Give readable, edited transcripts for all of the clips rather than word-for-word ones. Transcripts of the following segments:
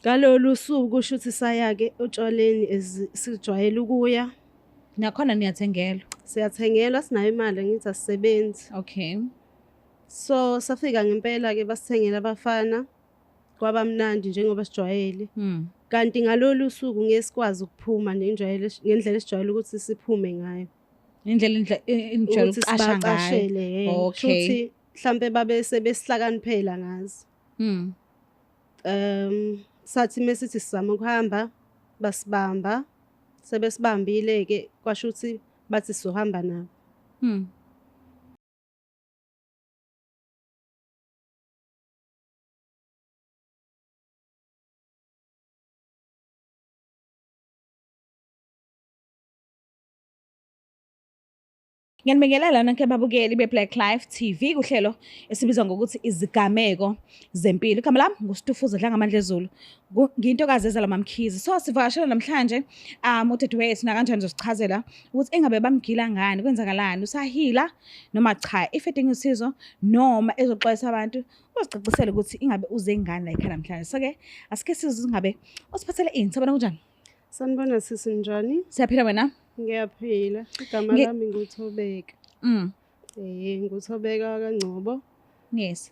Ngalolu suku shuthi saya-ke otshwaleni as sijwayele ukuya. Nakhona niyathengelwa. Siyathengelwa sinayo imali angithi asisebenzi. Okay. So safika ngempela-ke basithengela abafana kwaba mnandi njengoba sijwayele. Kanti ngalolu suku ngeke sikwazi ukuphuma nenjwayelo ngendlela esijwayele ukuthi siphume ngayo. Indlela enijwayele Ukuthi ukucasha ngayo. sibacashele, eh. Okay. Shuthi mhlampe babe sebesihlakaniphela ngazo. Sathi mesithi sizama ukuhamba basibamba, sebesibambile-ke kwasho ukuthi bathi sizohamba nabo. Ngiyanibingelela nonke babukeli be-Black Life TV kuhlelo esibizwa ngokuthi izigameko zempilo. Igama lami nguStufuza Dlangamandla Ezulu. Ngiyintokazi ezalwa MaMkhize. So sivakashela namhlanje udadewethu nakanjani uzosichazela ukuthi engabe bamgila ngani, kwenzakalani, usahila noma cha, if edinga usizo noma ezoxwayisa abantu uzicacisele ukuthi ingabe uze ngani la ekhaya namhlanje. So ke asike sizwe ingabe usiphathele ini. Sabona kunjani? Sanibona sisi, njani? Siyaphila wena? Ngiyaphila. Igama lami nguThobeka. NguThobeka kaNgcobo. Yes.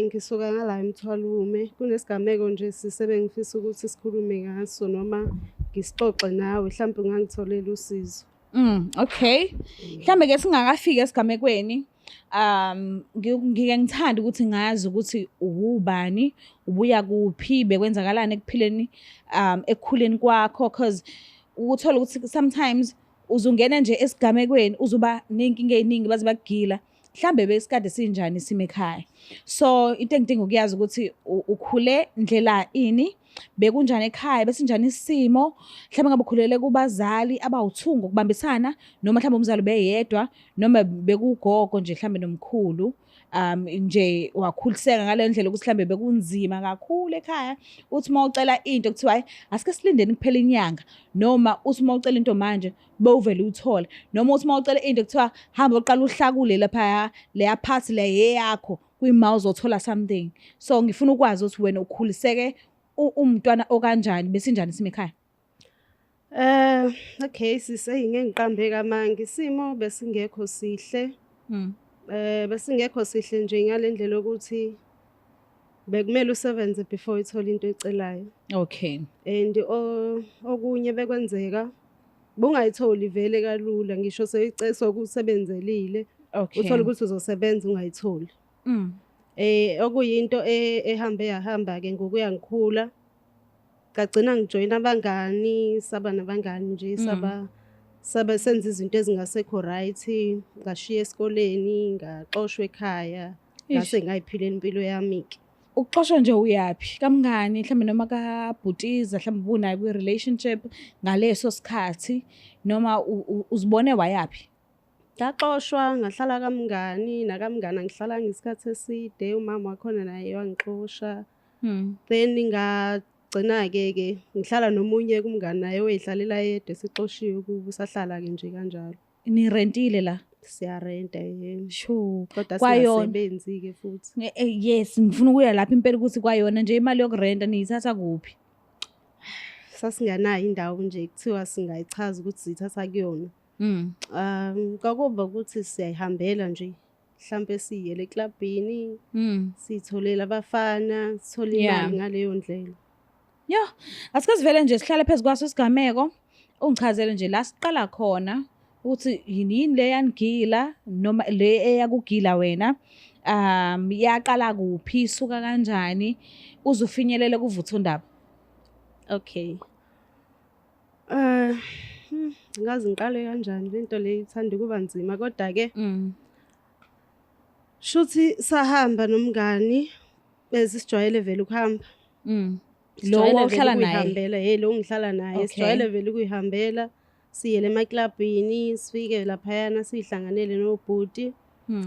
Ngisuka ngala eMthwalume. Kunesigameko nje sisebe ngifisa ukuthi sikhulume ngaso noma ngisixoxe nawe, mhlawumbe ungangitholela usizo. Okay. Mhlambe ke singakafiki esigamekweni, ngike ngithanda ukuthi ngazi ukuthi uwubani, ubuya kuphi, bekwenzakalani ekuphileni, ekukhuleni kwakho, cause ukuthola ukuthi sometimes uzungena nje esigamekweni uzoba ney'nkinga ey'ningi baze bakugila. Mhlambe besikade sinjani isimo ekhaya. So into engidinga ukuyazi ukuthi ukhule ndlela ini, bekunjani ekhaya, besinjani isimo, mhlambe ngabe ukhulele kubazali abawu-2 ngokubambisana noma mhlambe umzali ubeyedwa noma bekugogo nje mhlambe nomkhulu, nje wakhuliseka ngale ndlela ukuthi mhlambe bekunzima kakhulu ekhaya, uthi uma ucela into kuthiwa hayi asike silindeni kuphela inyanga, noma uthi uma ucela into manje bewuvele uthole, noma uthi uma ucela into kuthiwa hamba uqala uhlakule lapha leya part le yeyakho kuyima uzothola something. So ngifuna ukwazi ukuthi wena ukhuliseke umntwana okanjani, besinjani isimo ekhaya? Okay sise ngeke ngiqambe kamanga, isimo besingekho sihle. Besingekho sihle nje ngalendlela ukuthi bekumele usebenze before uthole into oyicelayo. Okay. And okunye bekwenzeka bungayitholi vele kalula ngisho sokusebenzelile. Okay. Uthole ukuthi uzosebenza ungayitholi. Okuyinto ehambe yahamba ke ngokuya ngikhula. Ngagcina ngijoyina abangani, saba nabangani nje, saba senza izinto ezingasekho right, ngashiya esikoleni, ngaxoshwa ekhaya, ngase ngayiphilela impilo yami ke. Ukuxoshwa nje uyaphi? Kamngani mhlambe noma kabhutiza mhlambe ubunayo kwi-relationship ngaleso sikhathi noma uzibone wayaphi? Ngaxoshwa ngahlala kamngani, nakamngani angihlalanga isikhathi eside, umama wakhona naye wangixosha. Then ngagcina-ke ke ngihlala nomunye kumngani naye oyihlalela yedwa esexoshiwe kubo, sahlala-ke nje kanjalo. Nirentile la? Siyarenta, yebo. Sure. Kodwa Kwayona. singasebenzi-ke futhi. Yes, ngifuna ukuya lapha impela ukuthi kwayona nje imali yokurenta niyithatha kuphi? Sasinganayo indawo nje kuthiwa singayichaza ukuthi siyithatha kuyona. Kwakuba ukuthi siyayihambela nje. Mhlampe siyele eklabhini, sitholele abafana, sithole imali ngaleyo ndlela. Yeah, asike sivele nje sihlale phezu kwaso isigameko, ungichazele nje la siqala khona ukuthi yini le yanigila noma le eyakugila wena, yaqala kuphi, isuka kanjani, uze ufinyelele kuvuthondaba. Okay. Ngazi ngiqale kanjani lento le ithanda ukuba nzima kodwa ke shuthi sahamba nomngani besijwayele vele ukuhamba. Lo Sijwayele vele ohlala naye? ukuyihambela, hey lo ngihlala naye, Okay. sijwayele vele ukuyihambela, siyele emaklabhini, sifike laphayana sihlanganele nobhuti.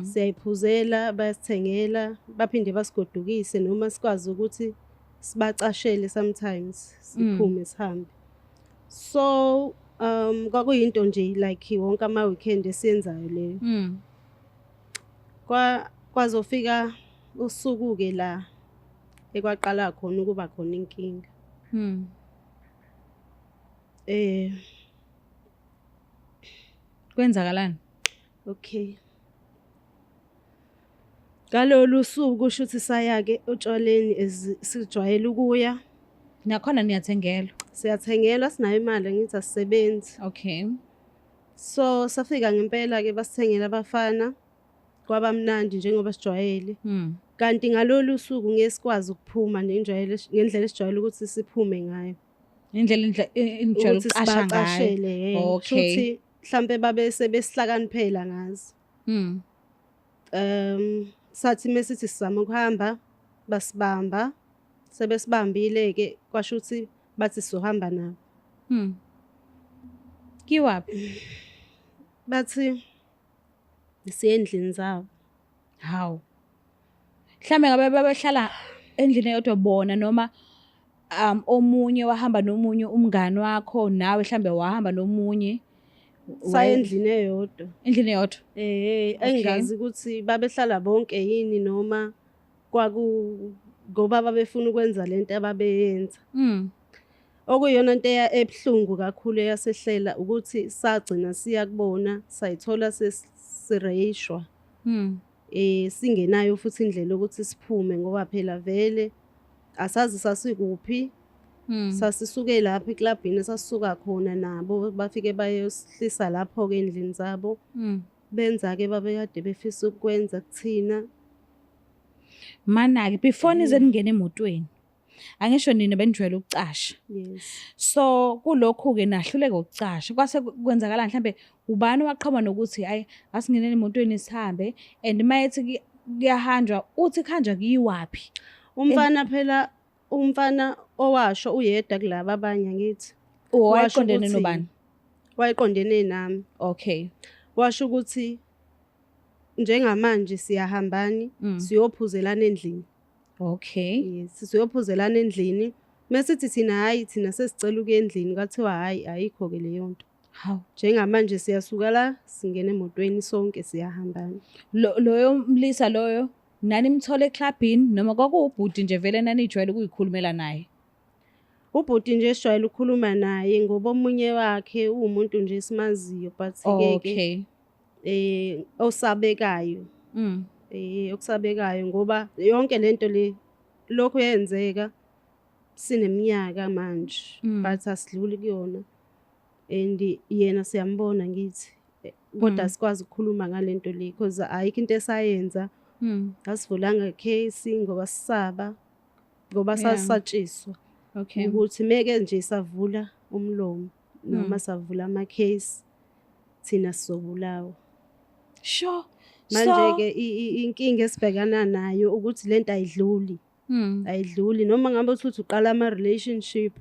Siyayiphuzela, bayasithengela, baphinde basigodukise noma sikwazi ukuthi sibacashele sometimes siphume sihambe. So kwakuyinto nje like wonke ama weekend esiyenzayo leyo. Kwazofika usuku ke la ekwaqala khona ukuba khona inkinga. Eh Kwenzakalani? Okay. Ngalolu suku shuthi saya-ke otshwaleni as sijwayele ukuya. Nakhona niyathengelwa. Siyathengelwa sinayo imali angithi asisebenzi. Okay. So safika ngempela-ke basithengela abafana kwaba mnandi njengoba sijwayele. Kanti ngalolu suku ngeke sikwazi ukuphuma nenjwayelo ngendlela esijwayele ukuthi siphume ngayo. Indlela enijwayele Ukuthi ukucasha ngayo. sibacashele he. Okay. Shuthi mhlampe babe sebesihlakaniphela ngazo. Sathi mesithi sizama ukuhamba basibamba sebesibambile ke kwasho ukuthi bathi sizohamba nabo. Kiwaphi? Bathi siye endlini zabo. Hawu. Mhlambe ngabe babehlala endlini eyodwa bona noma omunye wahamba nomunye umngani wakho nawe mhlambe wahamba nomunye. Saya endlini eyodwa. Endlini eyodwa. Engazi ukuthi babehlala bonke yini noma kwaku ngoba babefuna ukwenza lento ababeyenza. Okuyiyona nto ebuhlungu kakhulu eyasehlela ukuthi sagcina siya kubona sayithola sesireyishwa. Singenayo futhi indlela yokuthi siphume ngoba phela vele asazi sasikuphi. Sasisuke lapha eklabhini esasisuka khona nabo bafike bayosihlisa lapho-ke endlini zabo. Benza-ke babekade befisa ukukwenza kuthina. Mana-ke before nize ningene emotweni angisho nina benijwayele ukucasha. Yes. So kulokhu-ke nahluleka ukucasha kwase kwenzakala mhlambe ubani waqhamuka nokuthi hayi asingeneni emotweni sihambe and mayethi kuyahanjwa uthi kuhanjwa kuyiwaphi? Umfana phela umfana owasho uyedwa kulaba abanye angithi. Wayeqondene nobani? Wayeqondene nami. Okay. Washo ukuthi njengamanje siyahambani siyophuzelana endlini. Okay. Yes, siyophuzelana endlini. Mesithi thina hayi thina sesicela ukuya endlini kwathiwa hayi ayikho ke leyo nto. Hawu. Njengamanje siyasuka la singena emotweni sonke siyahambana. Loyo mlisa loyo nani nimthole eklabhini noma kwakuwubhuti nje vele nanijwayele ukuyikhulumela naye? Ubhuti nje sijwayele ukukhuluma naye ngoba omunye wakhe uwumuntu nje esimaziyo but ke Okay. Osabekayo. Okusabekayo ngoba yonke lento le lokho yenzeka sineminyaka manje but asidluli kuyona and yena siyambona ngithi kodwa asikwazi ukukhuluma ngalento le because ayikho into esayenza. Asivulanga case ngoba sisaba ngoba sasatshiswa ukuthi meke nje savula umlomo noma savula ama case thina sizobulawa. Sure. Manje ke inkinga esibhekana nayo ukuthi lento ayidluli. Ayidluli noma ngabe uthi uqala ama relationship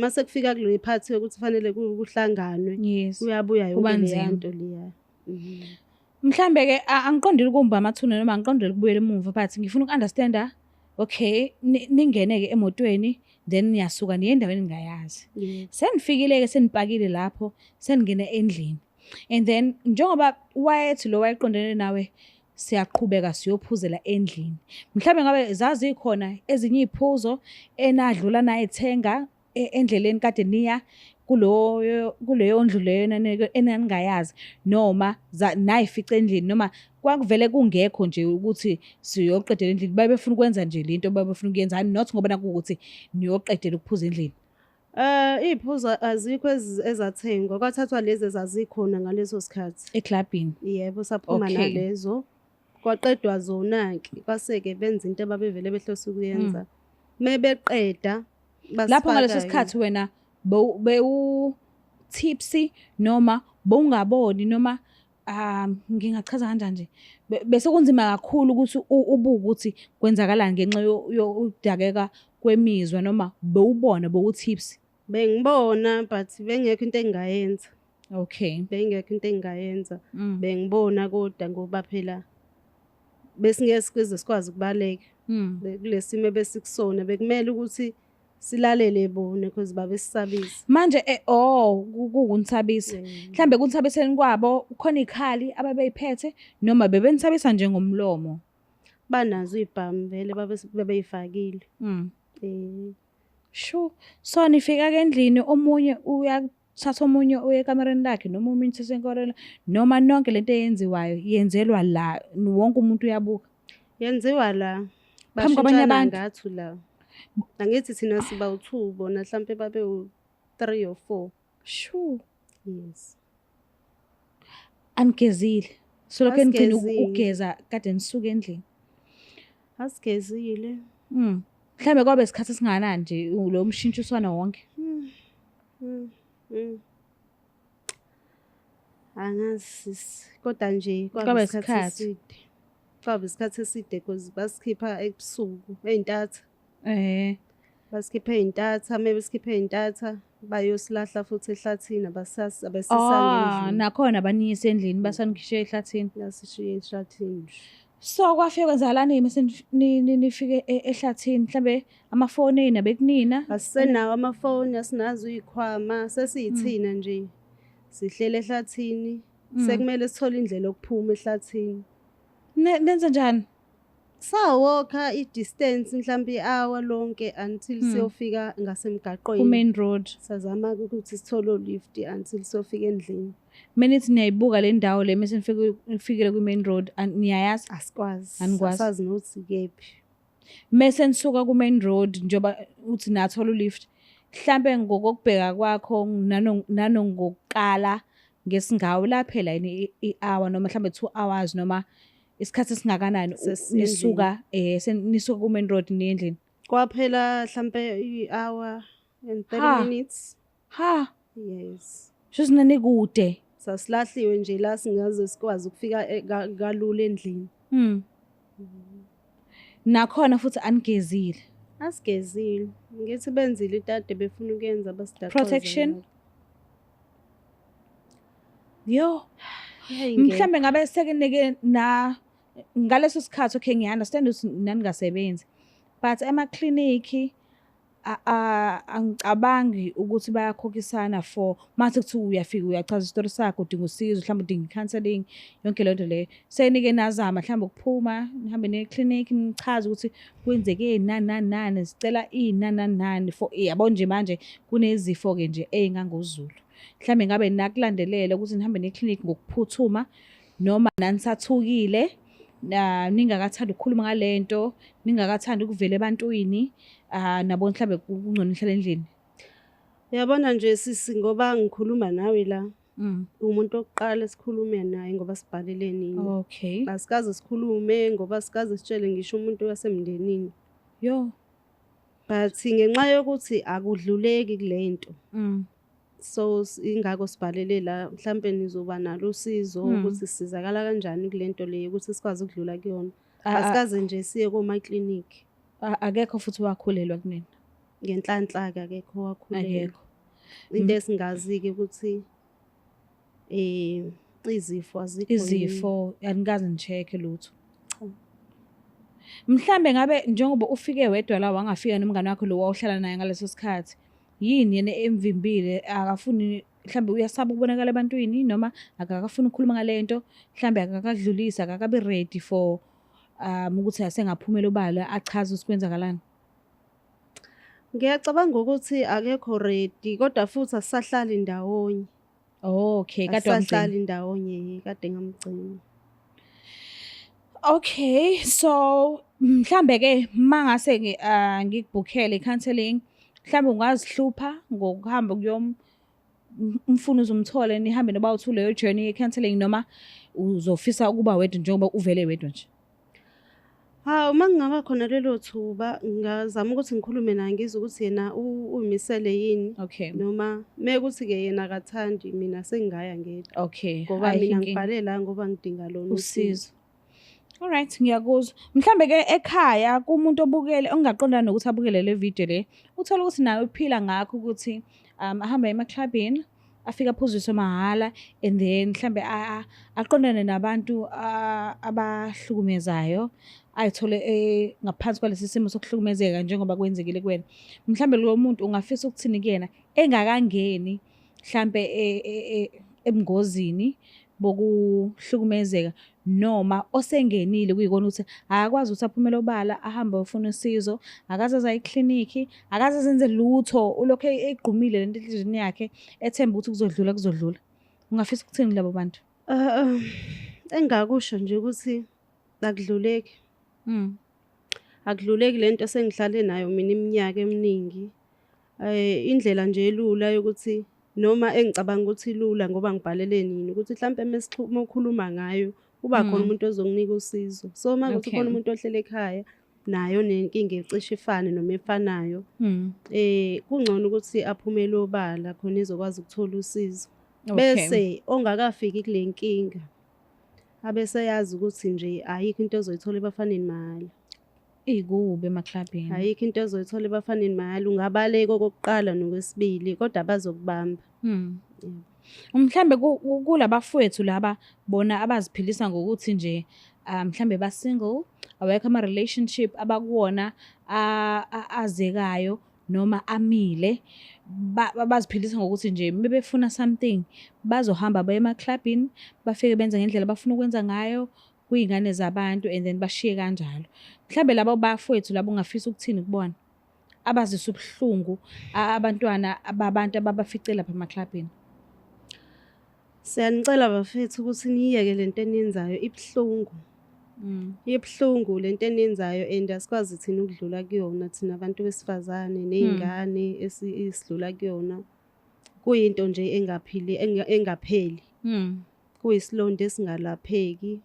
mase kufika kule part yokuthi fanele kuhlanganwe kuyabuya yonke leya nto leya. Mhlambe ke angiqondile ukumba amathuna noma angiqondile ukubuyela emuva but ngifuna uku-understanda okay ningene ke emotweni then niyasuka niye endaweni engingayazi. Senifikile ke senipakile lapho seningena endlini. And then njengoba wayethi lo wayeqondene nawe siyaqhubeka siyophuzela endlini. Mhlambe ngabe zazikhona ezinye iziphuzo enadlula nayithenga endleleni kade niya kuleyo ndlu leyo enaningayazi noma nayifica endlini noma kwakuvele kungekho nje ukuthi siyoqedela endlini babefuna ukwenza nje lento babefuna ukuyenza not ngoba nakuwukuthi niyoqedela ukuphuza endlini. Iy'phuzo azikho ezathengwa kwathathwa lezi ezazikhona ngaleso sikhathi. Eklabhini. Yebo saphuma nalezo. Kwaqedwa zona-ke kwase-ke benza into ababevele behlose ukuyenza. Mebeqeda Lapho ngaleso sikhathi wena bewu tipsy noma bowungaboni noma ngingachaza kanjani nje bese kunzima kakhulu ukuthi ubuke ukuthi kwenzakalani ngenxa yokudakeka kwemizwa noma bewubona bowu tipsy? Bengibona but bengekho into engingayenza. Okay. Bengekho into engingayenza. Bengibona kodwa ngoba phela besingeke size sikwazi ukubaleka. Kulesimo ebesikusona bekumele ukuthi silalele bona because babesisabisa. Manje kukunisabisa. Mhlambe kunisabiseni kwabo kukhona ikhali ababeyiphethe noma bebenisabisa nje ngomlomo? Banazo izibhamu vele babeyifakile. Shu. So nifika-ke endlini omunye uyathatha omunye uye ekamereni lakhe noma omunye uthatha ekamereni, noma nonke lento eyenziwayo yenzelwa la, wonke umuntu uyabuka? Yenziwa la. Phambi kwabanye Bashintshana abantu? ngathi la. Angithi thina siba u-two, bona hlampe babe u-three or four. Shu. Yes. Anigezile? Solokhu enigcina Asigezile. ukugeza kade nisuka endlini? Asigezile. Mhlambe kwabe isikhathi esingakanani nje lo mshintshiswano wonke? Angazi sisi, kodwa nje Kwaba kwaba isikhathi isikhathi. eside. Kwaba isikhathi eside because basikhipha ebusuku ey'ntatha. Basikhiphe ey'ntatha, uma besikhiphe ey'ntatha bayosilahla futhi ehlathini, abasisanga endlini. Nakhona baniyise endlini, basanikhishe ehlathini. Basishiye ehlathini nje. So kwafike kwenzakalani mase nifike ehlathini? Mhlambe amafoni enu abekunina? Asisenawo amafoni, asinazo iy'khwama, sesiyithina nje. Sihlele ehlathini, sekumele sithole indlela yokuphuma ehlathini. Nenza njani? Sawokha i-distance mhlambe i-hour lonke until siyofika ngasemgaqweni. Ku-main road. Sazama ukuthi sithole o-lift until siyofika endlini. Menithi niyayibuka le ndawo le mase nifikile ku-main road, niyayazi? Asikwazi. Anikwazi. Asazi nokuthi kephi. Mase nisuka ku-main road njengoba uthi nathola u-lift, mhlambe ngokokubheka kwakho nanongokukala ngesingawo laphela yini i-hour noma mhlambe 2 hours noma isikhathi esingakanani Sesiyendlini. nisuka ku-main road niye endlini? Kwaphela mhlambe i-hour and 30 Ha. minutes. Ha. Yes. Shuthi nanikude. Sasilahliwe nje la singaze sikwazi ukufika kalula endlini. Nakhona futhi anigezile. Asigezile. Ngithi benzile into ade befuna ukuyenza, basidaqoza Protection? ngayo. Yo. Hhayi, ngeke. Mhlambe ngabe sekenike na ngaleso sikhathi, okay, ngiya-understand ukuthi naningasebenzi. But emakliniki angicabangi ukuthi bayakhokhisana for mase kuthiwa uyafika uyachaza isitori sakho, udinga usizo, mhlawumbe udinga i-counselling, yonke leyo nto leyo. Senike nazama mhlawumbe ukuphuma nihambe niye eklinikhi nichaze ukuthi kwenzekeni nani nani nani, sicela ini nani nani nani for yabo nje manje kunezifo-ke nje ey'ngangozulu. Mhlawumbe ngabe nakulandelela ukuthi nihambe niye eklinikhi ngokuphuthuma noma nanisathukile, ningakathandi ukukhuluma ngale nto, ningakathandi ukuvela ebantwini, nabo mhlawumbe kungcono nihlale endlini. Uyabona nje sisi, ngoba ngikhuluma nawe la, umuntu wokuqala esikhulume naye ngoba sibhalele nini. Asikaze sikhulume ngoba sikaze sitshele ngisho umuntu wasemndenini. But ngenxa yokuthi akudluleki kule nto. So ingakho sibhalele la, mhlambe nizoba nalo usizo ukuthi sisizakala kanjani kule nto le ukuthi sikwazi ukudlula kuyona. Asikaze nje siye koma-clinic. Akekho futhi wakhulelwa kunina? Ngenhlanhla-ke akekho owakhulelwa. Akekho. Into esingazi-ke ukuthi izifo azikho yini. Izifo, anikaze ni-check-e lutho. Cha. Mhlambe ngabe njengoba ufike wedwa la wangafika nomngane wakho lo wawuhlala naye ngaleso sikhathi, yini yena emvimbile? Akafuni, mhlambe uyasaba ukubonakala ebantwini noma akakafuni ukukhuluma ngale nto, mhlambe akakadlulisi, akakabi ready for ukuthi asengaphumela obala achaze ukuthi kwenzakalani? Ngiyacabanga ukuthi akekho ready, kodwa futhi asisahlali ndawonye. Okay, kade wamgcina. Asisahlali ndawonye, kade ngamgcina. Okay, so mhlambe ke mangase ngikubhukhele i-counselling, mhlambe ungazihlupha ngokuhamba umfuna uzumthole nihambe noba uthi leyo journey ye-counselling, noma uzofisa ukuba wedwa njengoba uvele wedwa nje? Hawu, uma kungaba khona lelo thuba ngingazama ukuthi ngikhulume naye ngizwe ukuthi yena uyimisele yini. Noma mekuthi-ke yena akathandi, mina sengingaya ngedwa. Ngoba Ayikho mina inkinga. ngibhale la ngoba ngidinga lona usizo. Usizo. Alright, ngiyakuzwa. Mhlambe ke ekhaya kumuntu obukele ongaqondana nokuthi abukele le video le, uthola ukuthi naye uphila ngakho ukuthi ahambe emaklabhini, afike aphuziswe mahhala, and then mhlambe aqondane nabantu abahlukumezayo, ayithole ngaphansi kwalesi simo sokuhlukumezeka njengoba kwenzekile kuwena. Mhlambe lo muntu ungafisa ukuthini kuyena engakangeni mhlambe ebungozini bokuhlukumezeka, Noma osengenile kuyikona ukuthi akakwazi ukuthi aphumele obala ahambe ayofuna usizo, akaze aze aye eklinikhi, akaze azenze lutho, ulokhu egqumile lento enhliziyweni yakhe ethemba ukuthi kuzodlula kuzodlula. Ungafisa ukuthini kulabo bantu? Engingakusho nje ukuthi akudluleki. Akudluleki lento esengihlale nayo mina iminyaka eminingi. Indlela nje elula yokuthi noma engicabanga ukuthi ilula ngoba ngibhalele nini ukuthi mhlampe uma ukhuluma ngayo kuba khona umuntu ozokunika usizo. So uma kuwukuthi khona umuntu ohleli ekhaya naye onenkinga ecishe ifane noma efanayo, kungcono ukuthi aphumele obala khona ezokwazi ukuthola usizo. Bese ongakafiki kule nkinga abeseyazi ukuthi nje ayikho into ozoyithola ebafaneni mahhala. Ikubi emaklabhini. Ayikho into ozoyithola ebafaneni mahhala. Ungabaleka okokuqala nokwesibili kodwa bazokubamba. Mhlambe kulabafowethu laba bona abaziphilisa ngokuthi nje mhlambe ba single, awekho ama relationship abakuwona azekayo noma amile, baziphilisa ngokuthi nje mebefuna something bazohamba baye emaklabhini, bafike benze ngendlela abafuna ukwenza ngayo kuyingane zabantu and then bashiye kanjalo. Mhlambe labo bafowethu labo ungafisa ukuthini kubona? Abazisa ubuhlungu abantwana babantu ababafice lapha emaklabhini. Siyanicela bafethu ukuthi niyeke lento eniyenzayo, ibuhlungu. Ibuhlungu lento eniyenzayo and asikwazi thina ukudlula kuyona thina abantu besifazane ney'ngane esidlula kuyona. Kuyinto nje engaphili, engapheli. Kuyisilonda esingalapheki.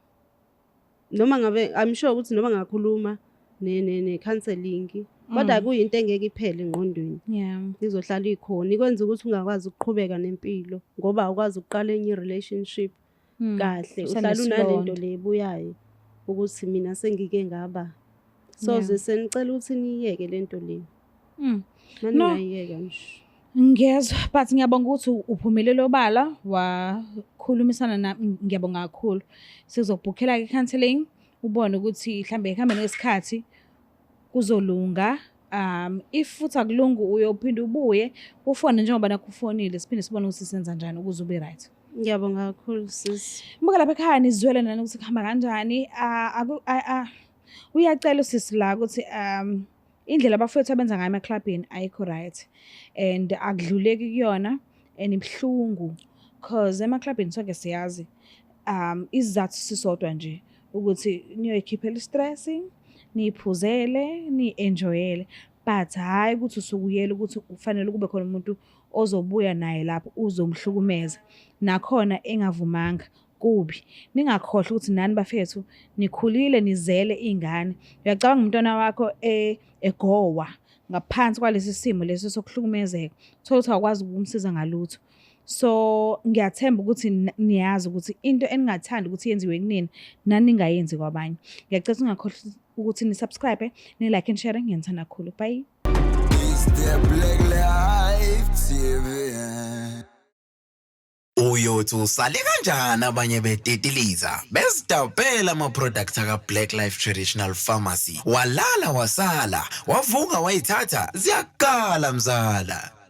Noma ngabe I'm sure ukuthi noma ngakhuluma ne-counselling kodwa kuyinto engeke iphele engqondweni. Izohlala ikhona, ikwenza ukuthi ungakwazi ukuqhubeka nempilo ngoba awukwazi ukuqala enye i-relationship kahle. Uhlala unalento le ebuyayo ukuthi mina sengike ngaba. So senicela ukuthi niyiyeke lento le. Maningayiyeka nje. Ngiyezwa, but ngiyabonga ukuthi uphumelele obala wakhulumisana nami, ngiyabonga kakhulu. Sizobhukhela i-counselling ubone ukuthi mhlambe ekuhambeni kwesikhathi kuzolunga. If futhi akulungi uyophinda ubuye ufone njengoba nakho ufonile, siphinde sibone ukuthi senza njani ukuze ube right. Ngiyabonga kakhulu sis. Mbuka lapha ekhaya nizwele nani ukuthi kuhamba kanjani. Uyacela usisi la ukuthi indlela abafowethu abenza ngayo emaklabhini ayikho right and akudluleki kuyona and ibuhlungu cause emaklabhini sonke siyazi isizathu sisodwa nje ukuthi niyoyikhiphela i-stress, niyiphuzele, niyi-enjoyele, but hhayi ukuthi usukuyela ukuthi kufanele kube khona umuntu ozobuya naye lapho uzomhlukumeza nakhona engavumanga. Kubi. Ningakhohlwa ukuthi nani bafethu nikhulile, nizele iy'ngane. Uyacabanga umntwana wakho egowa ngaphansi kwalesi simo lesi sokuhlukumezeka, uthole ukuthi awukwazi ukumsiza ngalutho. So ngiyathemba ukuthi niyazi ukuthi into eningathandi ukuthi yenziwe kunina nani ningayenzi kwabanye. Ngiyacela ungakhohlwa ukuthi ni-subscribe, ni-like and share. Ngiyanithanda kakhulu. Bye. It's the Black Life TV. Uyothi usale kanjani abanye betetiliza bezidabhela ama-product aka-Black Life Traditional Pharmacy, walala wasala wavuka wayithatha ziyakala mzala.